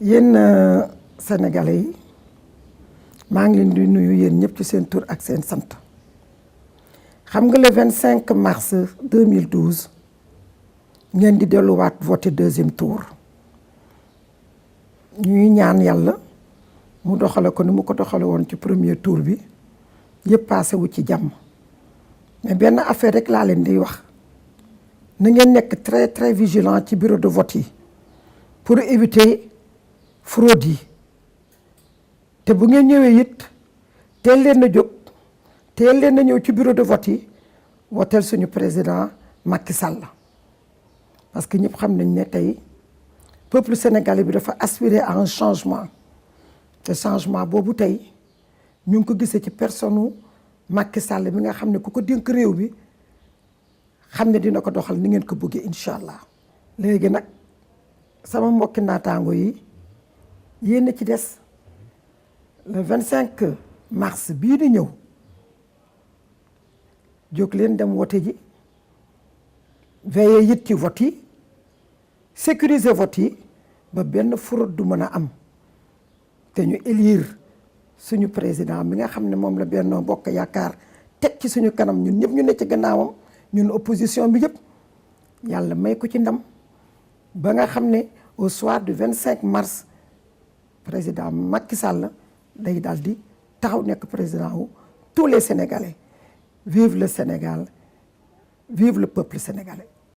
yéen sénégalais yi maa ngi leen di nuyu yéen ñëpp ci seen tur ak seen sant xam nga le 25 mars 2012 ngeen di delluwaat voté deuxième tour ñuy ñaan yàlla mu doxale ko ni mu ko doxale woon ci premier tour bi yëpp passé wu ci jàmm mais benn affaire rek laa leen di wax na ngeen nekk très très vigilant ci bureau de vote yi pour éviter fraude yi te bu ngeen ñëwee it teel leen a jóg teel leen a ñëw ci bureau de vote yi woteel suñu président Macky Sall parce que ñëpp xam nañ ne tey peuple sénégalais bi dafa aspirer à un changement te changement boobu tey ñu ngi ko gisee ci personne Macky Sall mi nga xam ne ku ko dénk réew bi xam ne dina ko doxal ni ngeen ko bëggee incha allah. léegi nag sama mbokki naataango yi yéen ci des le 25 mars bii di ñëw jóg leen dem wote ji veiller it ci vote yi sécuriser vote yi ba benn fraude du mën a am te ñu élire suñu président bi nga xam ne moom la Bennoo Bokk Yakaar teg ci suñu kanam ñun ñëpp ñu ne ci gannaawam ñun opposition bi yëpp yàlla may ko ci ndam ba nga xam ne au soir du 25 mars président Macky Sall day daal di taxaw nekk président wu tous les Sénégalais. Vive le Sénégal, vive le peuple sénégalais.